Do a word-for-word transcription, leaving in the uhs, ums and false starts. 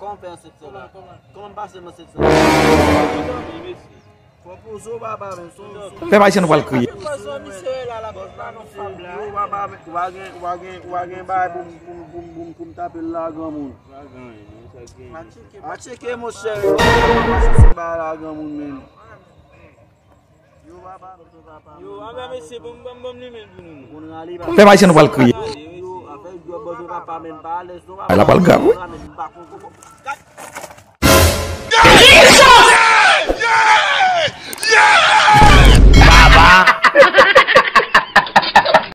kòman w fè ansent sa la? Kòman m pase m ansent sa la? Fò poze w papa, men son. Pèp ayisyen nou pral kriye. Yo, papa, men, w a gen, w a gen, w a gen bagay pou m, pou m, pou m, pou m, pou m tape l la, granmoun. Pa tcheke, monchè. Bagay la, granmoun, men. Yo, anben mesye, bon, bon, bon, li menm pou nou. Pèp ayisyen nou pral kriye. Bagay la pral grav, wi.